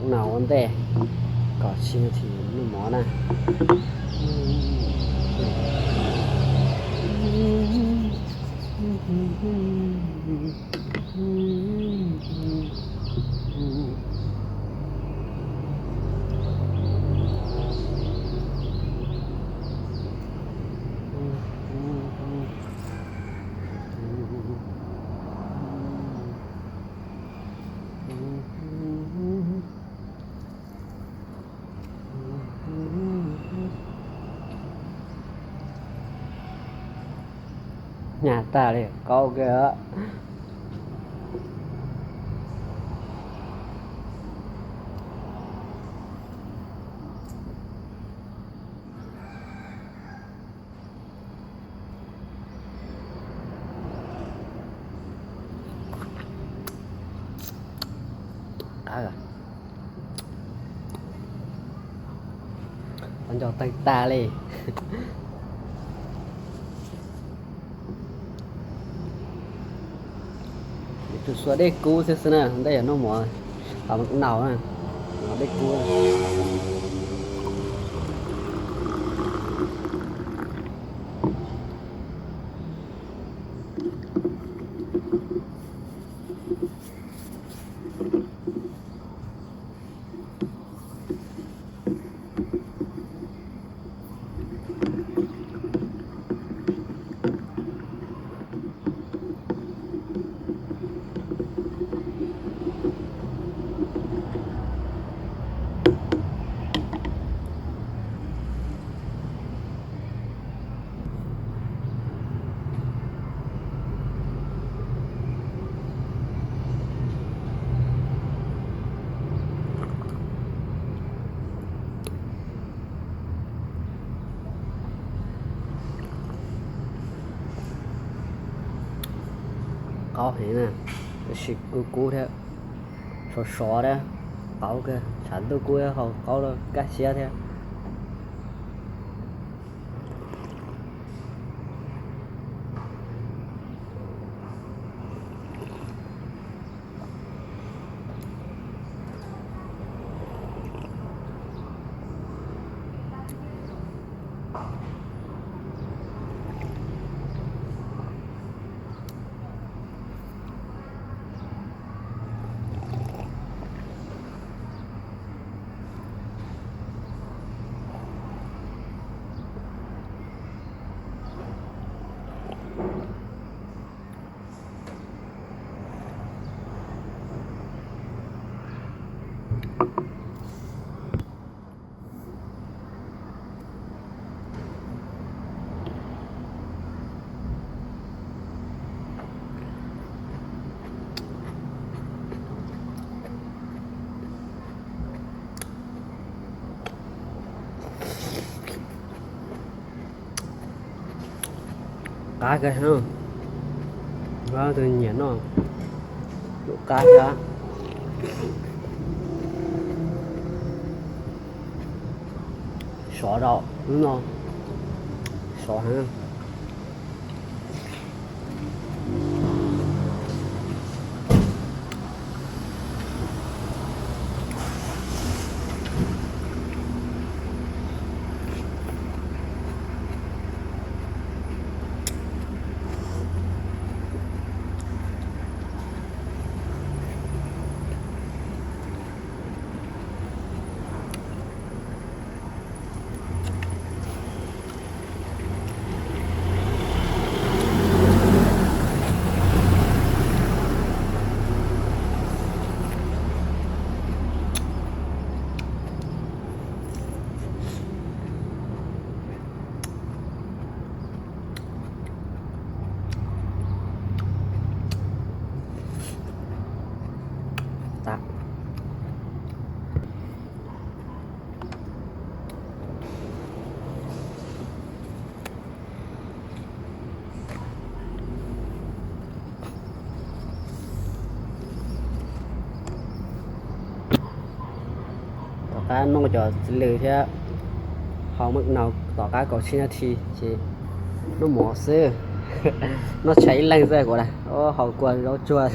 Noj ua ntej kom tsis noj mov na. Nyaj tag li, qaub kawg. Qab, qab ncaug tawg tag li. Tus xuas dej kub xwb xwb na, ntej yuav noj mov, qab naus na, dej kub. Qaub heev na, tab sis kub kub thiab, sov sov thiab, qaub kawg, tshav ntuj kub thiab ho qaub lawm kaj siab thiab. Qab kawg, tus nyiam noj, qab thiab. Sov rau lub no, sov heev. Tom qab noj cov txiv lws thiab hau maj nau tom qab kaum tsib nab thi ces noj mov xwb. Noj tshais ib leeg xwb kuv na, haus kua zaub tsuag,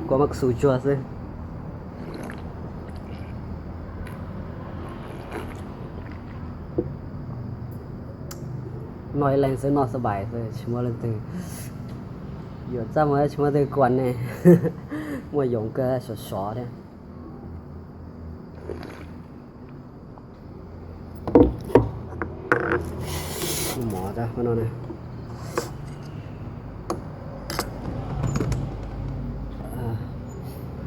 kua maj xus tsuag xwb. Noj ib leeg xwb, noj xab pais xwb, tsis muaj leej twg yuav txaj muag, tsis muaj leej twg kuam ne. Muaj yoov kawg, sov sov thiab. Mov no,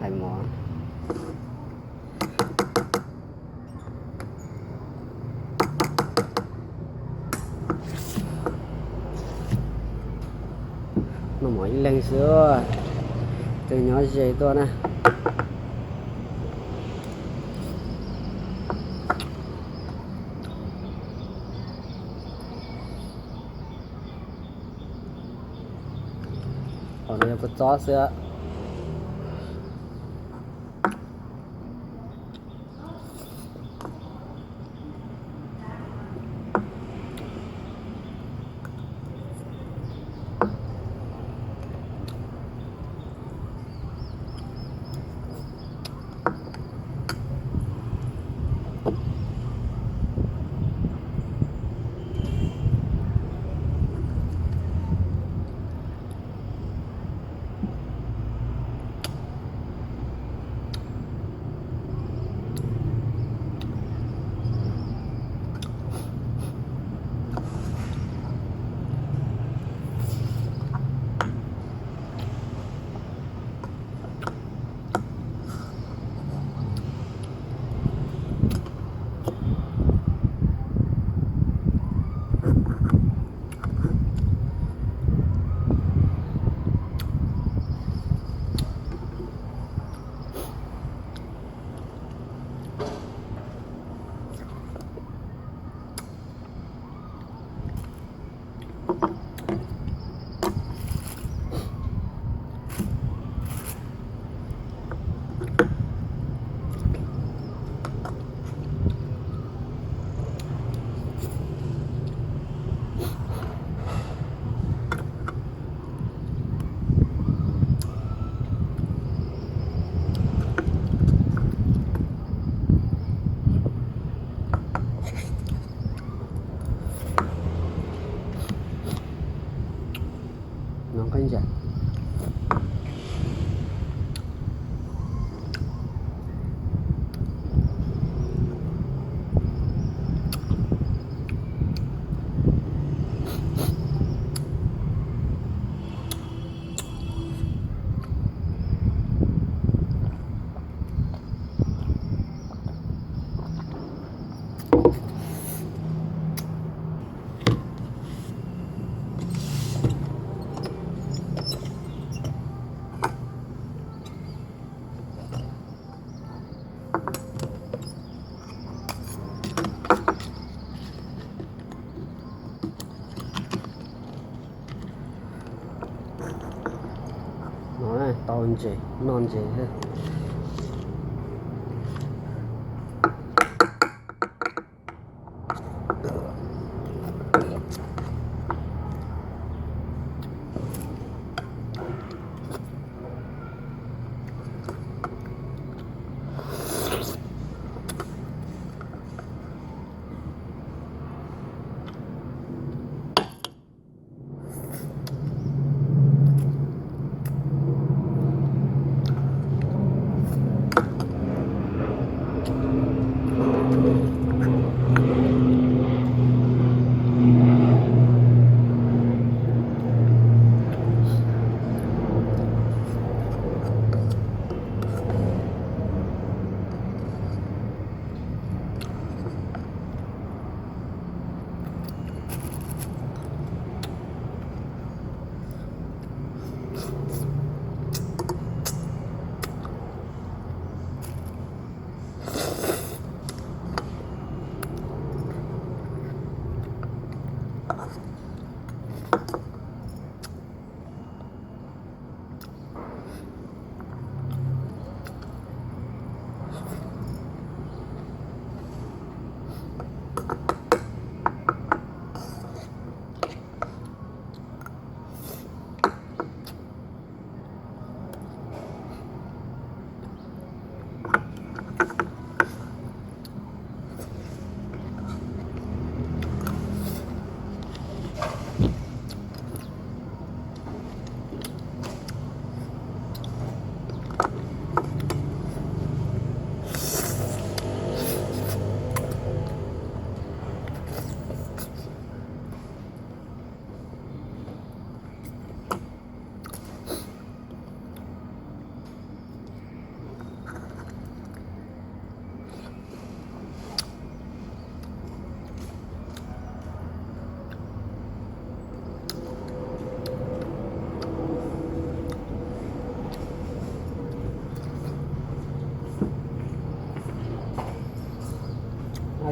hais mov. Noj mov ib leeg xwb, tus nyob ze tuaj na. Qhov no yog kua txob xwb. No tau ntses, noj ntses thiab.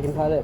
กินข้าวเลย